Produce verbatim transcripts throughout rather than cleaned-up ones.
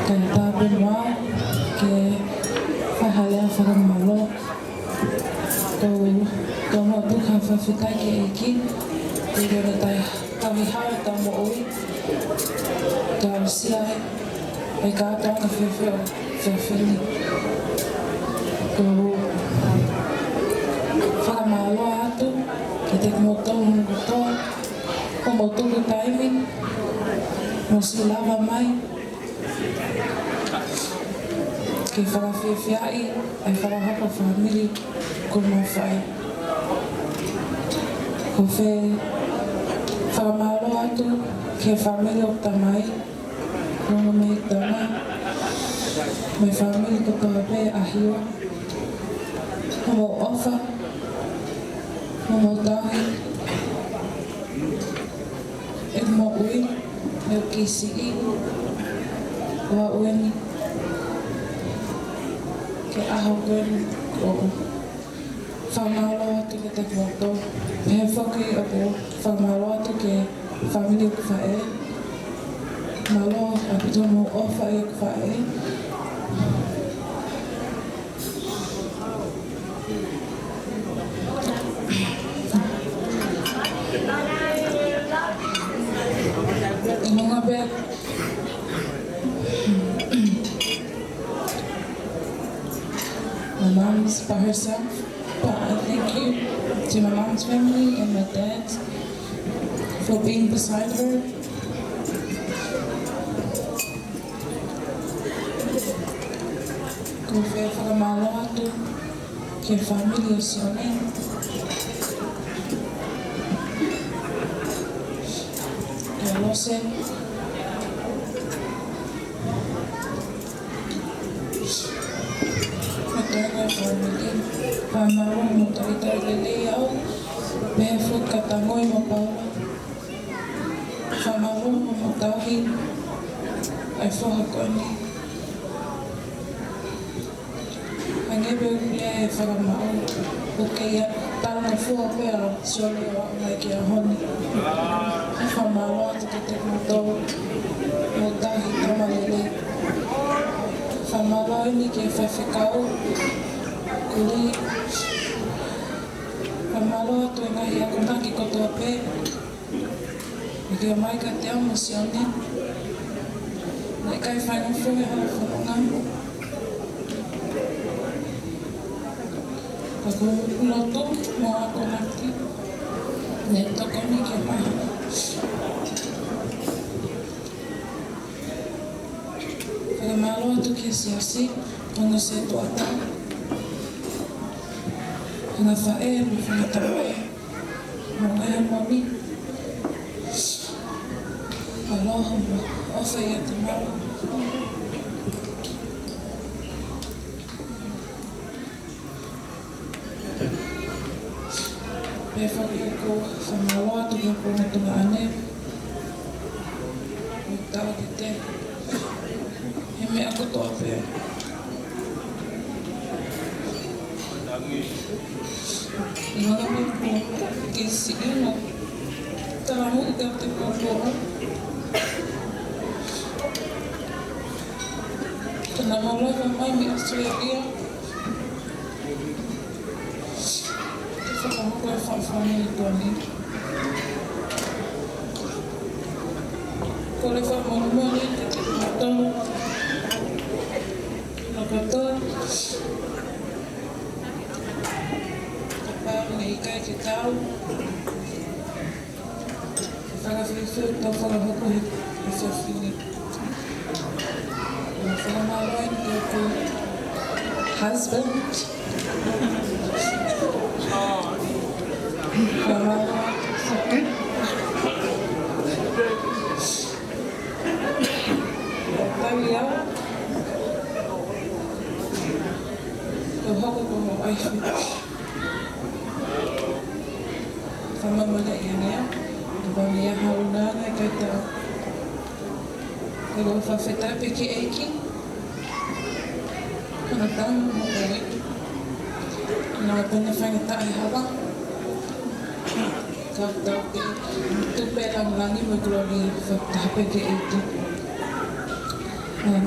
Kae ʻatā pē muʻa ke fai ha lea fakamālō. Ko, ko e motuʻa fakafetaʻi ki he ʻEiki, ʻi heʻene tauhi hao ʻetau moʻui, ke aʻusia ai ʻa e kātoanga fefeʻo fefini. Ko e fakamālō atu kiate kimoutolu kotoa, ko e motuʻa taimi, mo sio lava mai, ke fakafiefiaʻi ʻa e fakahoko fāmili kuo mafai. Ko e fakamālō atu ki he fāmili ʻo e tamai, Longo mei Tonga, mo e fāmili kotoa pē ʻa Hiva, hoʻomou ʻofa, hoʻomou tauhi ʻeku moʻui, mei he kiʻi siʻi ʻo aʻu eni ki he ʻaho ko eni. ʻOku fakamālō atu kiate kimoutolu. Pehē foki ʻoku fakamālō atu ki he fāmili ʻoku faʻē. Mālō ʻaupito hoʻomou ʻofa ʻi hoku faʻē. ʻI he ngaahi pē, my mom's by herself, but I thank you to my mom's family and my dad's for being beside her. ʻOku ou fie fakamālō atu ki he fāmili ʻo Sione, kia Lose, mo e toenga fāmili. Fakamālō hoʻomou talitali lelei au, pehē foki kia Tangoi mo Paula. Fakamālō hoʻomou tauhi ʻa e foha ko eni. Hangē pē ʻoku ʻi ai e fakamaau, ʻoku kei talangofua pē ʻa Sione ʻo aʻu mai ki he ʻaho ni. Fakamālō atu kiate kimoutolu, mou tauhi tama lelei. Fakamālō eni ki he faifekau, Kuli. Fakamālō atu e ngaahi akonaki kotoa pē. ʻOku ʻomai kiate au mo Sione. Naʻe ʻikai faingofua e hala fononga. Ka ko e lotu mo e akonaki ne tokoni ke maha. Fakamālō atu ki he siasi, ongo sētuata, fanga faʻē mo e fanga tamai, mo e ngaahi moni. Mālō hoʻomou ʻofa ʻiate kimaua. Pehē foki ʻoku ou fakamālō atu ki hoku ongo tuongaʻane, ʻoku tau ki he he meʻa kotoa pē. ʻI he ngaahi pō, kiʻi siʻi ʻo talahuʻi kiate kimoutolu. Ka naʻa mou lava mai mei ʻAositelēlia ke fakahoko e faʻu fāmili ko eni. Kole fakamolemole kiate kimoutolu hono kotoa. Kapau naʻe ʻikai ke tau fakafiefia ʻetau fakahoko he, he efiafi ni. Fakamālō eni ki hoku husband. Fakamālō atu. Tau ia. Tau hoko ko hoʻo ʻaifi. Fakamālō ʻi he meʻa, kapau naʻe ʻi ai haʻo ʻuhinga ʻikai tau. Ka ʻoku ou fakafetaʻi pē ki he ʻEiki. Ko hono tauhi hoʻomou moʻui. Naʻa pehē faingataʻa e hala. Ka tau pē, tuʻu pē e lāngilangi mo e kolōlia fakataha pē ki he ʻEiki. Um,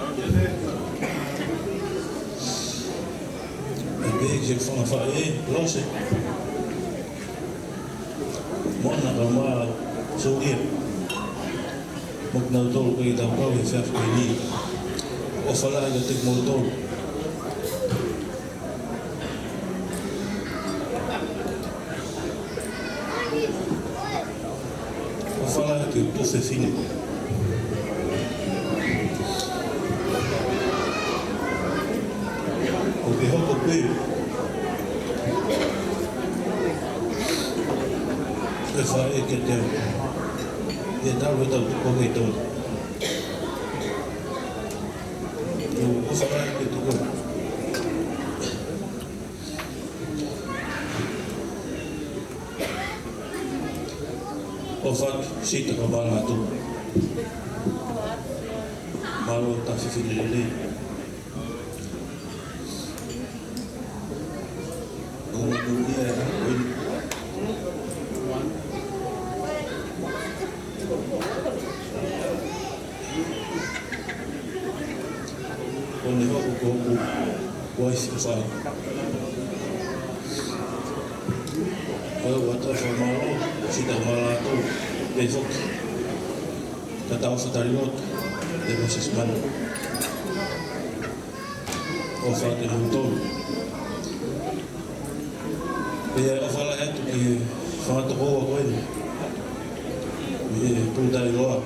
ʻE pehē ki he fanga faʻē, Lose. Mona ka mā Suria. Mo kinautolu kei tau kau he efiafi ko eni. ʻOfa lahi kiate kimoutolu. ʻOfa lahi ki he tuofefine. ʻOku ke hoko pē ʻo faʻē kiate au. ʻE tau, ʻe tau tuku ke tau. ʻOku ʻofa lahi kiate koe. ʻOfa atu, Sita Kamalatu. Mālō, ta fefine lelei. Ko e motuʻa ia ʻo e Ko ʻene hoko ko hoku uaifi ʻofa. Ko e ʻoatu e fakamālō, Sita Kamalatu, pehē foki. Ka tau fai e tali lotu, ʻe Moses Manu. ʻOfa atu kiate kimoutolu. Pea ʻofa lahi atu ki he fanga tokoua ko eni. Mei he Pulutailoa.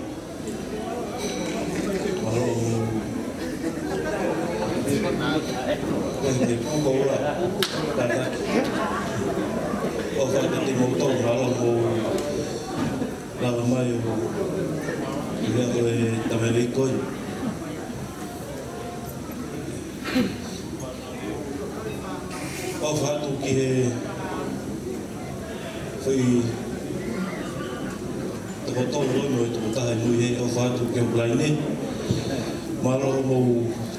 Mālō. Ko e poko ua. Kātaki. ʻOfa atu kiate kimoutolu, mālō hoʻomou lava mai ʻo, ʻi he ako e tavelei ko eni. ʻI he foʻi toko tolu mo e toko taha ʻi mui he ʻofa atu ki he ʻofa laine. Mālō hoʻomou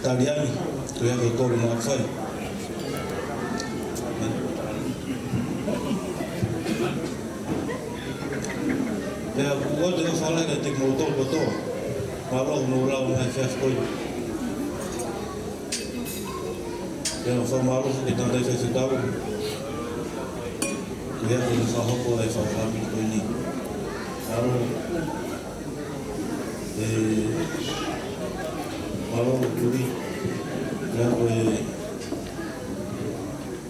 tali ange, ko ia ko e kole naʻa ku fai. Pea ʻoku ou ʻoatu e ʻofa lahi kiate kimoutolu kotoa. Mālō hoʻomou lau ngaahi efiafi ko eni. Pea fakamālō ki he tangataʻeiki faifekau. Ko ia ko e fakahoko e fakafāmili ko eni. Mālō. ʻE, mālō Tuli. Pea ko e,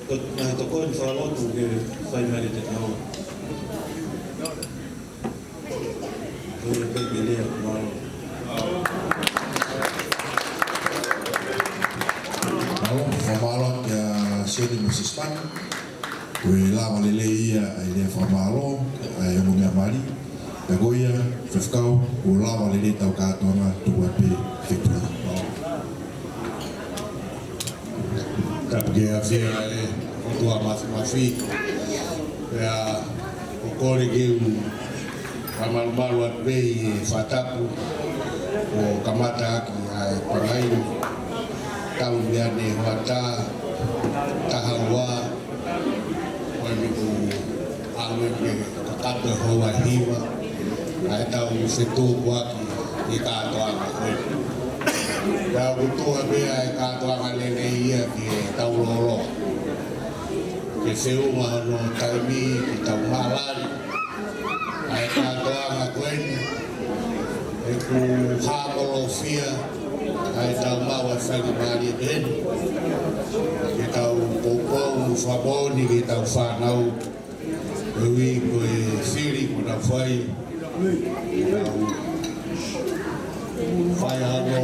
ko e ngaahi tokoni fakalotu ke fai mai kiate kinaua. Mālō, fakamālō kia Sione mo Sisipani. Ko e lava lelei ia ʻa e lea fakamālō, ʻa e ongo meʻa mali. Pea ko ia, faifekau, kuo lava lelei ʻetau kātoanga, tuku atu pē, Fetuʻu. Mālō. Tapu ki he ʻafio ʻa e ʻOtua Māfimafi. Pea ʻoku ou kole ke u fakamalumalu atu pē ʻi he fakatapu kuo kamata ʻaki ʻa e pangai ni. Talu mei he hoʻatā, taha ua, ko eni kuo ʻalu ki he kakato houa hiva, ʻa ʻetau fetukuaki ʻi he kātoanga ko eni. Pea ʻoku tuha pē ʻa e kātoanga lelei ia ki heʻetau lōloa. Ke feʻunga hono taimi ke tau maʻalali ʻa e kātoanga ko eni, ʻoku hāmolofia ʻa ʻetau maʻu ʻa e faingamālie ko eni. Ke tau poupou fakamoʻoni ki heʻetau fānau, koeʻuhi ko e fili kuo nau fai, nau fai hano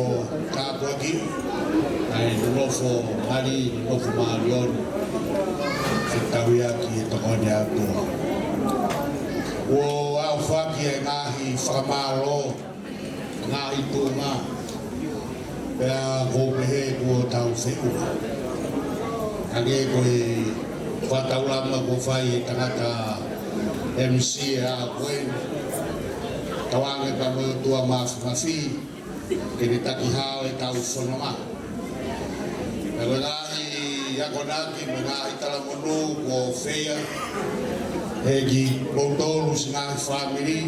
tāpuaki, ʻa e nonofo mali, nonofo māʻoniʻoni, fetaui ʻaki e tokoni ʻa e ʻOtua. Kuo aofaki e ngaahi fakamālō, ngaahi tuʻunga, pea ʻoku ou pehē kuo tau feʻunga. Hangē ko e fakataulama kuo fai ʻe he tangata M C ʻa ko ē, tauange pea mo e ʻOtua Māfimafi, ke ne taki hao ʻetau fononga. Pea ko e ngaahi akonaki mo e ngaahi talamonū kuo feia ʻe kimoutolu siʻi ngaahi fāmili,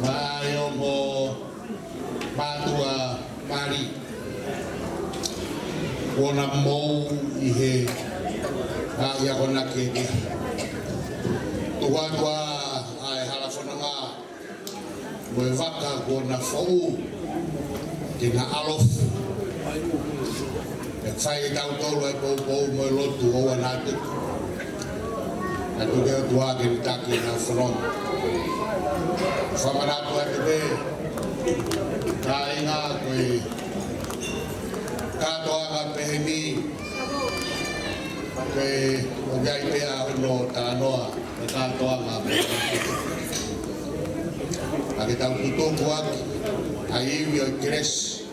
mo e ongo mātuʻa mali kuo nau mou ʻi he ngaahi akonaki kehekehe. Tuku atu ʻa e hala fononga mo e vaka kuo nau foʻu ke nau ʻaloʻofa. Ke fai ʻe kitautolu ʻa e poupou mo e lotu ʻoua naʻa tuku. Naʻa tuku ʻe he ʻOtua ke ne taki ʻenau fononga. Fakamanatu atu pē, kāinga, ko e kātoanga pehē ni, ke ʻoku ʻi ai pē ʻa hono talanoa, ko e kātoanga pehē ni. Ka ke tau tutuku ʻaki ʻa e ivi ʻo e kelesi,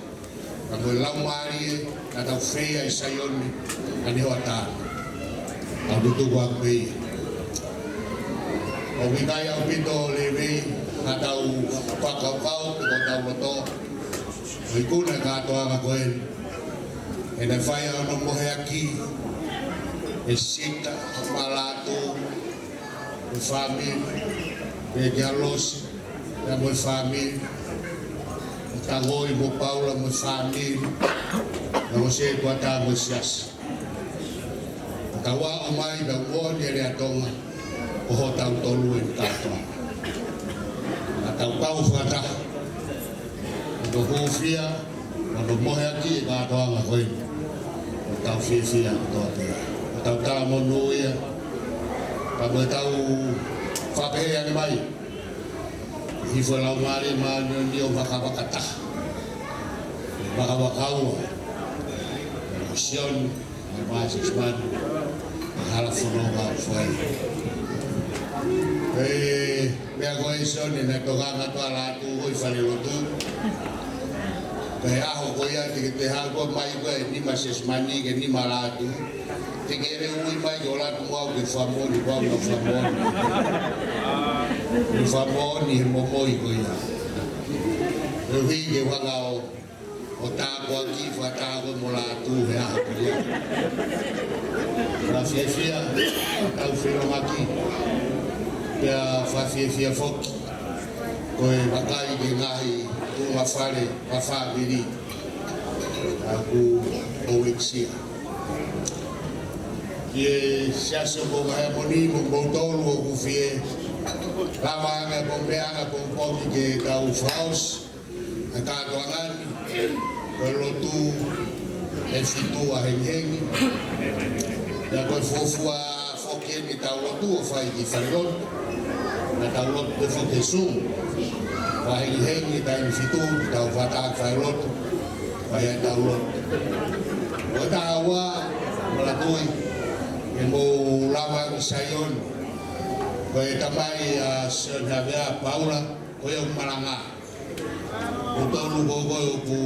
ka ko e laumālie naʻa tau feia ʻi Saione ʻanehoʻatā. Tau tutuku ʻaki pē ia. ʻOku ʻikai ʻaupito levei haʻatau fakakaukau pe ko hotau loto, ʻo ikuna e kātoanga ko ē, he naʻe fai ʻa hono moheʻaki ʻe Sita, Malatu, mo e fāmili, pea kia Losi, pea mo e fāmili, mo Tangoi mo Paula mo e fāmili, pea mo Setuata mo e siasi. Ka ʻoku aʻu mai pea ʻoku moʻoni e lea Tonga, ko hotau tolu eni kātoa. Ka tau kau fakataha, ʻo hūfia, ʻo moheʻaki e kātoanga ko ē. ʻOku tau fiefia kotoa pē. ʻOku tau talamonū ia. Ka mo tau fakapehē ange mai, hifo e Laumālie Māʻoniʻoni ʻo vakavakataha, vakavakaua e misioni, mo e māsisi manu, e hala fononga ʻoku fai. Ko e meʻa ko ē Sione, naʻe tokanga atu ʻa Lātū ko ē ʻi falelotu. Ko e ʻaho ko ia te ke toe haʻu mai ko ē nima siasi manu ke nima Lātū. Te ke lele ui mai ke u ʻalu atu mo au ke fakamoʻoni, ko au naʻa ku fakamoʻoni. Ke fakamoʻoni he momoi ko ia. Ke u hiki ke u hanga ʻo, ʻo tāpuakiʻi, fakatātā ko e mo lātū he ʻaho ko ia. Fakafiefia, tau felongaki. Pea fakafiefia foki ko e vakai ki he ngaahi tuʻunga fale, fakafāmili ʻa ʻeku ʻovesia. Ki he Siasi ʻo Moʻunga Heamoni mo kimoutolu ʻoku fie lava ange ʻapongipongi ke tau fakaʻosi ʻa e kātoanga ni, ko e lotu ʻe fitu ʻahengihengi. Pea ko e fuofua foki eni ʻetau lotu ʻo fai ki falelotu. Naʻa tau lotu pē foki he Zoom. Faʻahengihengi taimi fitu, tau fakaʻatā ki falelotu. Fai ai ʻetau lotu. Ko e taha ua, manatuʻi, ke mou lava ange Saione. Ko e tamai ʻa Sione Havea Paula, ko ia ʻoku malanga. Ko kimoutolu ko, ko ʻoku,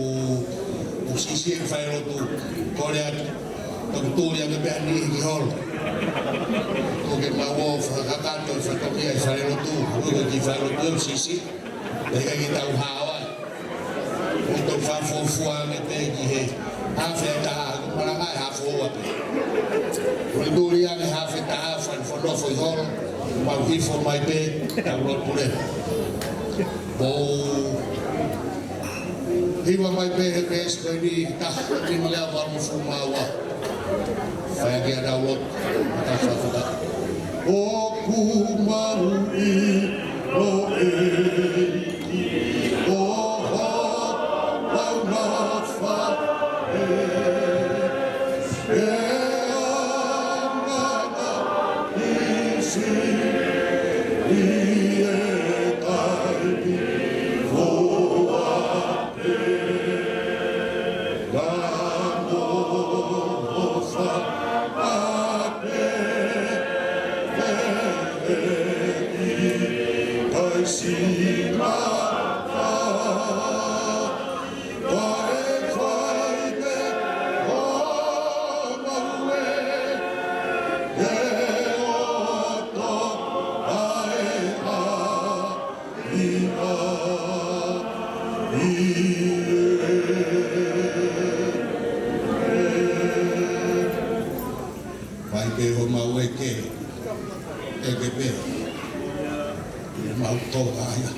ʻoku siʻisiʻi e falelotu, kole atu, toki tuli ange pē ʻa e niʻihi ki holo. Ko ke mau ō fakakakato e fatongia e falelotu, ko e kiʻi falelotu ʻoku siʻisiʻi, pea ʻikai ke tau hao ai. Ko kimoutolu fakafuofua ange pē ki he hafe ʻe taha, ko e malanga ʻe hafe ua pē. Ko e tuli ange hafe ʻe taha, fai fanofo ʻi holo, mau hifo mai pē, tau lotu leva. Mou hiva mai pē he veesi ko eni, taha nima lea valungofulu mā ua. Fai ʻaki ʻetau lotu, ʻetau fakafetaʻi. ʻOku mau ʻilo ʻEiki, ʻo homau nafa ē, ʻe anga na isi ʻi he taimi kotoa pē. Ka mo ho fakapepeʻi kai si mata. Kae fai pē homau ē, ke oto ai a ia ʻi he. Fai pē homau ē ke, ē ke pē. ʻI he mau tō ai a.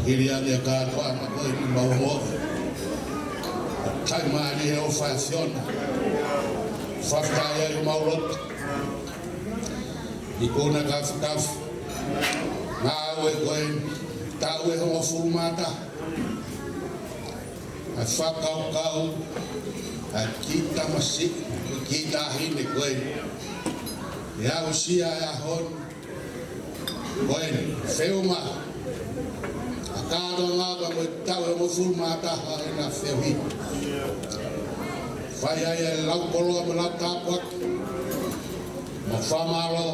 Hili ange ʻa e kātoanga ko eni mau mo. Kai mālie ʻo fai ʻa Sione. Fakafetaʻi ai homau lotu. ʻIkuna kāfakafa. Ngāue ko e taʻu ʻe hongofulu mā taha. ʻA e fakakaukau ʻa e kiʻi tamasiʻi, kiʻi taʻahine ko ē. ʻE aʻusia e ʻaho ni. Ko e feʻunga ʻa e kātoanga ka ko e taʻu ʻe hongofulu mā taha ʻena feohi. Fai ai e lau koloa mo e lau tāpuaki. Mo e fakamālō.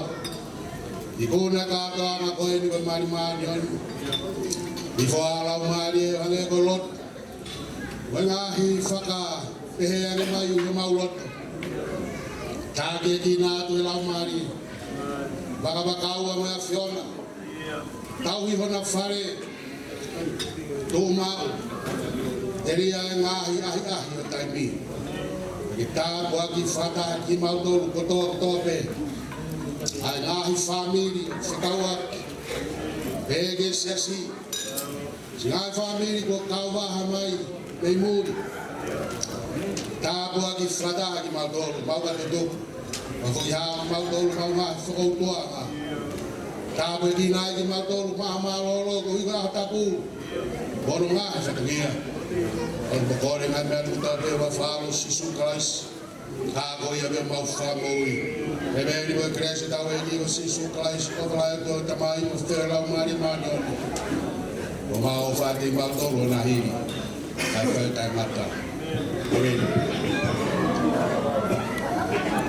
ʻIkuna kātoanga ko eni ko e mali māʻoniʻoni. ʻI he foʻi laumālie hangē ko e lotu. Mo e ngaahi fakapehē ange mai ʻi homau loto. Tākiekina atu e laumālie. Vakavakaua mo e ʻAfiona. Tauhi hona fale. Tuʻu maʻu. Telia e ngaahi ʻahiʻahi ʻo e taimi. Ke tāpuakiʻi fakataha kimautolu kotoa kotoa pē. ʻA e ngaahi fāmili, fekauʻaki. Pea ki he siasi. Siʻi ngaahi fāmili kuo kau vaha mai mei muli. Tāpuakiʻi fakataha kimautolu, mau ka tutuku. Mau foki hā kimautolu, mau ngaahi fokoutua. Tāpuekina ai kimautolu, maʻa mālōlō, ko e ʻuhinga ʻa e tapu. Mo hono ngaahi fatongia. ʻOku mau kole ngaahi meʻa ni kotoa pē ʻi he huafa ʻo Sīsū Kalaisi. Ka ko ia pē homau Fakamoʻui. Pea mo e kelesi ʻa hotau ʻEiki ko Sīsū Kalaisi, ko e ʻofa lahi ʻa e Tamai, ko e feohi ʻa e Laumālie Māʻoniʻoni. Ko e maʻu ʻofa ʻiate kimautolu ʻo na hili. Kae fai taʻengata. ʻĒmeni.